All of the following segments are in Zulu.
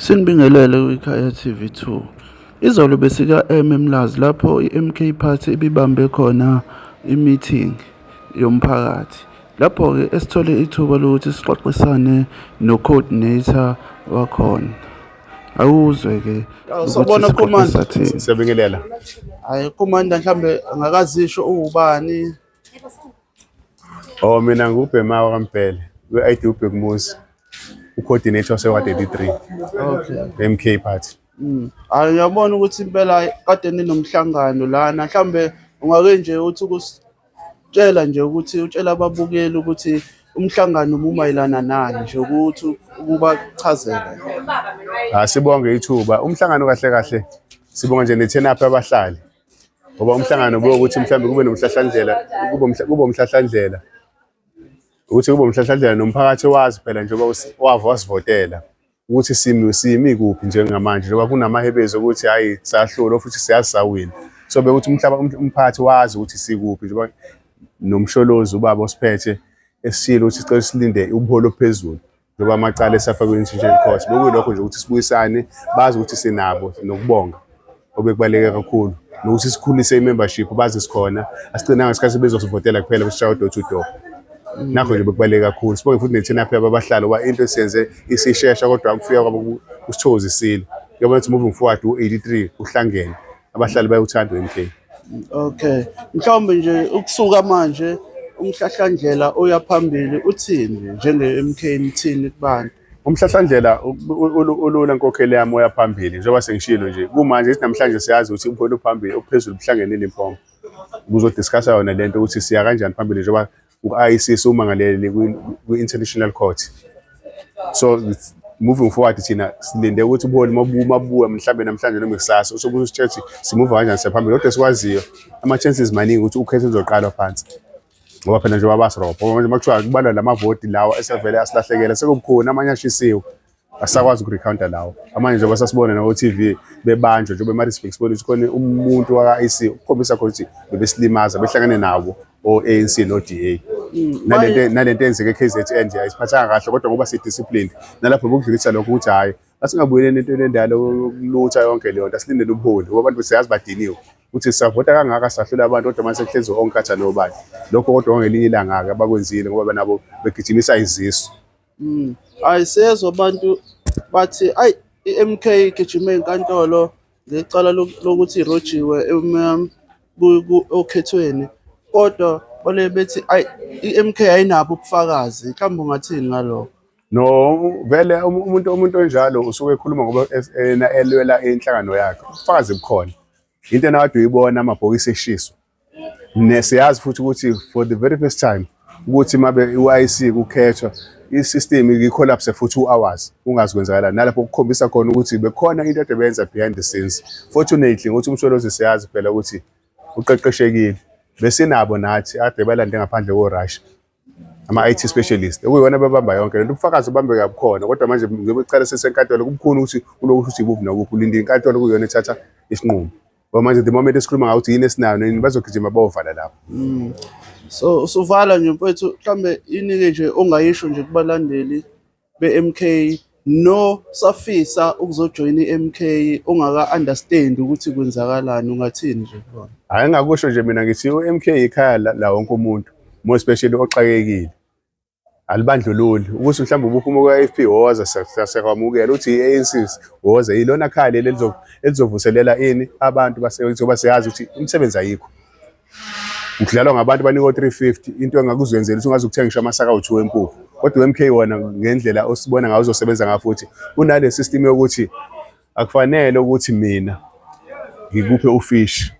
Sinibingelele kwiKhaya TV 2. Izolo besika M eMlazi lapho i-MK Party ibibambe khona i-meeting yomphakathi. Lapho-ke esithole ithuba lokuthi sixoxisane no-coordinator wakhona. Awuzwe-ke ukuthi Sawubona, sixoxe Commander. sathini. Siyabingelela. Hayi, Commander, mhlambe angakazisho uwubani? Oh, mina ngubhema kaMbhele, we-ID uBhekumuzi, ucoordinator wase-Ward 83, MK Party. Hayi, ngiyabona ukuthi impela kade ninomhlangano lana. Mhlambe ungake nje uthi ukusitshela nje ukuthi utshela ababukeli ukuthi umhlangano ubumayelana nani nje, ukuthi ukubachazela. Ah, sibonge ithuba. Umhlangano kahle kahle sibonga nje ne-turn up yabahlali. Ngoba umhlangano buyokuthi mhlawumbe kube nomhlahlandlela, kube umhlahlandlela. Ukuthi kube umhlahlandlela nomphakathi wazi phela njengoba wava wasivotela ukuthi simi kuphi njengamanje, njengoba kunamahebezi ukuthi hayi, sahlulwa futhi siyazi sawina. So bekuthi umhlaba, umphakathi wazi ukuthi sikuphi, njengoba noMsholozi ubaba osiphethe esishilo ukuthi sicela silinde ubuholi obuphezulu, njengoba amacala esafakwe kwi-Institution Court. Bekuyilokho nje ukuthi sibuyisane, bazi ukuthi sinabo, nokubonga obekubaluleke kakhulu, nokuthi sikhulise i-membership, bazi sikhona, asigcinanga isikhathi bezosivotela kuphela, besishaya door to door. Nakho nje bekubaluleke kakhulu. Sibonge futhi ne-turn up yababahlali, ngoba into esiyenze isishesha, kodwa ukufika kwabo kusithokozisile. Uyabona ukuthi moving forward u-83 uhlangene, abahlali bayawuthanda u-MK. Okay. Mhlawumbe nje ukusuka manje umhlahlandlela oya phambili uthini njenge-MK, nithini kubantu? Umhlahlandlela ulula, nkokheli yami, oya phambili, njengoba sengishilo nje kumanje, ithi namhlanje siyazi ukuthi ubuholi ophambili ophezulu buhlangene eLimpopo kuzodiscussa yona lento ukuthi siya kanjani phambili, njengoba u-ICC umangalele kwi-International Court. So moving forward thina silinde ukuthi ubuholi mabuya mhlawumbe namhlanje noma kusasa usobuye usitshela ukuthi simuva kanjani, siya phambili. Kodwa esikwaziyo, ama-chances maningi ukuthi ukhetho luzoqalwa phansi, ngoba phela njengoba basirobha, ngoba manje makuthiwa kubalwa lamavoti lawa esevele asilahlekela, sekubukhona amanye ashisiwe, asisakwazi ukurecounta lawo amanye, njengoba sasibona nako-TV bebanjwa, njengoba eMaritzburg sibona ukuthi khona umuntu waka-IC, ukukhombisa khona ukuthi bebesilimaza behlangene nabo o-ANC no-DA. Nalento eyenzeke e-KZN nje ayisiphathanga kahle, kodwa ngoba si-disciplined nalapho bokudlulisa lokho ukuthi hhayi, asingabuyeleni entweni endala yokulutha yonke leyo nto, asilindele ubuholi, ngoba abantu siyazi badiniwe ukuthi sisavota kangaka, sahlula abantu, kodwa manje sekuhlezi onkatha nobani lokho. Kodwa ngelinye ilanga-ke abakwenzile, ngoba nabo begijimisa izisu. Hayi, siyezwa abantu bathi ayi, i-MK igijime enkantolo ngecala lokuthi irojiwe okhethweni, kodwa bale bethi ayi, i-MK ayinabo ubufakazi. Mhlawumbe ungathini ngalokho? No, vele umuntu onjalo usuke ekhuluma ngoba yena elwela inhlangano yakhe. Ubufakazi bukhona, into enakade uyibona amabhokisi eshiswa. Siyazi futhi ukuthi for the very first time ukuthi mabe u-IC kukhethwa, i-system i-collapse for 2 hours, ungazi kwenzakalani, nalapho kukhombisa khona ukuthi bekhona into ade beyenza behind the scenes. Fortunately ngokuthi uMsholozi siyazi phela ukuthi uqeqeshekile, besinabo nathi ade balande ngaphandle ko-Russia ama-IT specialist okuyiwona bebamba yonke lento. Ubufakazi bubambeka bukhona, kodwa manje njengoba icala sesenkantolo, kubukhuni ukuthi ulokhu uthi ibuphi nokuphi, ulinde inkantolo kuyiyona ethatha isinqumo, ngoba manje the moment esikhuluma ngawo ukuthi yini esinayo nini, bazogijima bayovala lapho. So usuvala nje, mfowethu, mhlambe inike nje ongayisho nje kubalandeli be-MK no safisa ukuzojoyina i-MK, ongaka-understand ukuthi kwenzakalani, ungathini nje kubona? Hhayi, engakusho nje mina ngithi u-MK ikhaya la wonke umuntu, more especially oxakekile. Alibandlululi ukuthi mhlawumbe ubuphuma kwa-IFP, woza, siyakwamukela. Uthi i-ANC, woza, yilona khaya leli elizovuselela ini abantu ngoba siyazi ukuthi imisebenzi ayikho, kudlalwa ngabantu, banikwa 350, into engakuzenzela ukuthi ungaze ukuthenga ngisho amasaka awu-2 empuphu. Kodwa u-MK wona, ngendlela osibona ngayo uzosebenza ngayo, futhi unale system yokuthi akufanele ukuthi mina ngikuphe ufish.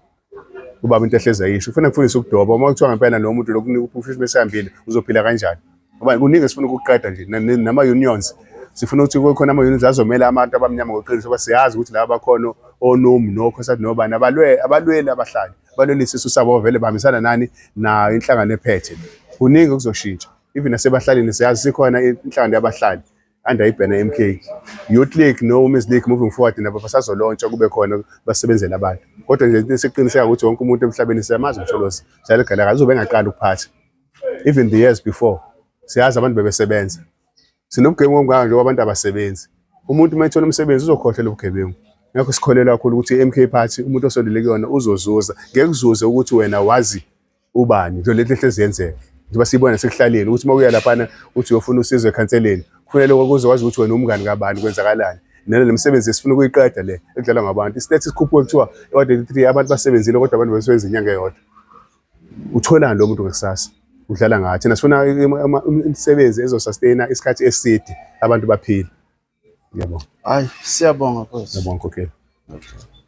Ubaba into ehlezi ayisho, kufanele kufundise ukudoba. Uma kuthiwa ngempela nomuntu lokunika ufish besihambile, uzophila kanjani? Ngoba kuningi esifuna ukuqeda nje, nama-unions sifuna ukuthi kube khona ama-unions azomela abantu abamnyama ngoqiniso, ngoba siyazi ukuthi laba bakhona oNUM noCosatu nobani abalweli abahlali, balwela isisu sabo, vele bahambisana nani nayo inhlangano ephethe. Kuningi okuzoshintsha even nasebahlalini, siyazi sikhona inhlangano yabahlali under i-banner MK Youth League no Women's League. Moving forward nabo basazolontsha, kube khona basebenzele abantu. Kodwa nje into esiqiniseka ukuthi wonke umuntu emhlabeni siyamazi uMsholozi, njalo egalaka uzobe engaqali ukuphatha. Even the years before siyazi abantu bebesebenza, sinobugebengu obungaka njengoba abantu abasebenzi. Umuntu uma ethola umsebenzi uzokhohlwa lobugebengu. Ngakho sikholelwa kakhulu ukuthi i-MK Party umuntu osondele kuyona uzozuza. Ngeke kuzuze ukuthi wena wazi ubani nje lento ehlezi yenzeka. Njengoba siyibona sekuhlaleni ukuthi uma uya laphana uthi uyofuna usizo ekhanseleni, kufanele ukuze wazi ukuthi wena umngani kabani kwenzakalani. Nale misebenzi esifuna ukuyiqeda le ekudlalwa ngabantu. Isilethi sikhuphuke kuthiwa e-ward 83 abantu basebenzile kodwa abantu besebenza inyanga eyodwa. Utholani lo muntu ngekusasa? Udlala ngathi. Thina sifuna imisebenzi ezosustaina isikhathi eside abantu baphile. Ngiyabonga. Hayi, siyabonga mfowethu. Ngiyabonga, Nkokheli. Okay.